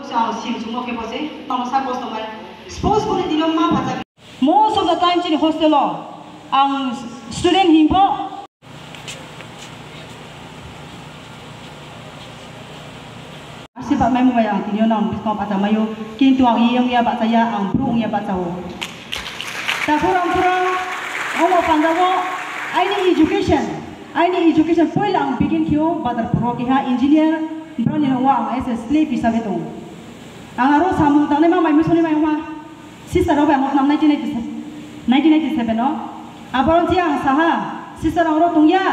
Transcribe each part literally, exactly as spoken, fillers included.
Ang sim chwngmo khe bo se, tamo sa kosto mai. Sports bo ni dino ma phacha. Most of the time chini hostel o ang student himbo. Asi ba mai mubai ang tini o nang bismo phacha mayo, kintu ang iyang ya bacha ya, ang bru ya bacha o. Takhor ang pura omo panda o aini education, aini education poila ang begin khio Badarpur o keha engineer, brani no ang S S slave hisabe tong. Ang aro samung tangnai ma mai misoni mai ma. Sister rok bai ang twnam nineteen ninety-seven, nineteen ninety-seven o. Aboro si ang saha, sister ang ro tongya,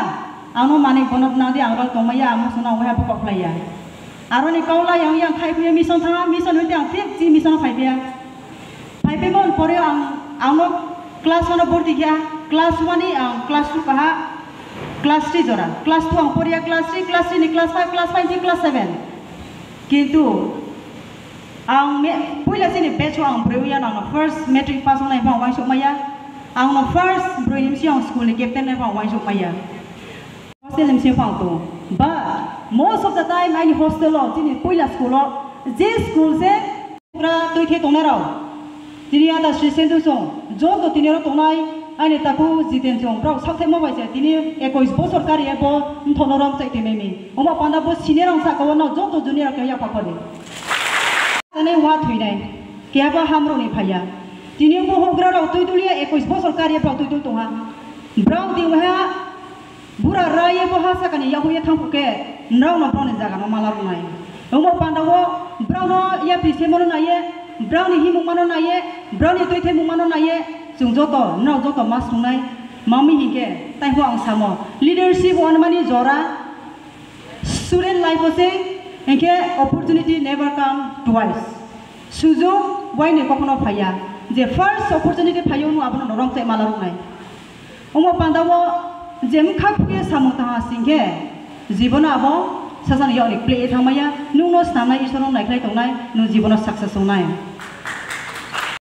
ang no manwi bono twnang di, ang ro tongmaya, ang musu no waiha bokok khlaiya. Aro ni kaula yang yang khai phiya mission thanga, mission hwndi ang thik si mission phai phiya. Phai phiya mon pore ang, ang no class one o borti kya, class one ni ang class two kaha, class three jora, class two ang poriya, class three, class three ni class five, class five ni class seven. Kintu ang me-, puila chini batch o ang brwi ya, ang no first matric pass wngnai phang wangsuk maya, ang no first brwi ni bisi ang school ni captain nai phang wangsuk maya. Hostel ni bisi phang tu. But most of the time aini hostel o, chini puila school o, je school se pura twi khe tongnai rok. Tini ada Sri Sendu song, joto tini oro tongnai, aini taku Jiten song, brao sakthai mo bai se, tini ekais bosor kari ebo, mthono rom chai twi memi. Omo panda bo senior rok saka o no joto junior rok ya pakori. Tani wa thwinai, kebo hamrok ni phaiya. Tini bo houhgra rok twi tuliya ekais bosor kari brao twi twi tongha. Brao di waha bura raiye bo ha sakani yahuye thangphuke, nrao no brao ni jaga no mala rwnai. Omo panda o brao no yapri se mano naiye, brao ni himung mano naiye, brao ni twi thai mung mano naiye, chwng joto, nrao joto ma sungnai, mami hinkhe, tai ho ang samo. Leadership wanmani jora, Student life o se hinkhe opportunity never come twice. Sujok waini kokno phaiya. Je first opportunity phaiyo no abono norok chai mala rwnai. Omo panda o je mkha khuye samung tangha singkhe jibono abo sasani yoni play thangmaya. Nungno snamnai Isor no naikhlai tongnai, nung jibono success wngnai.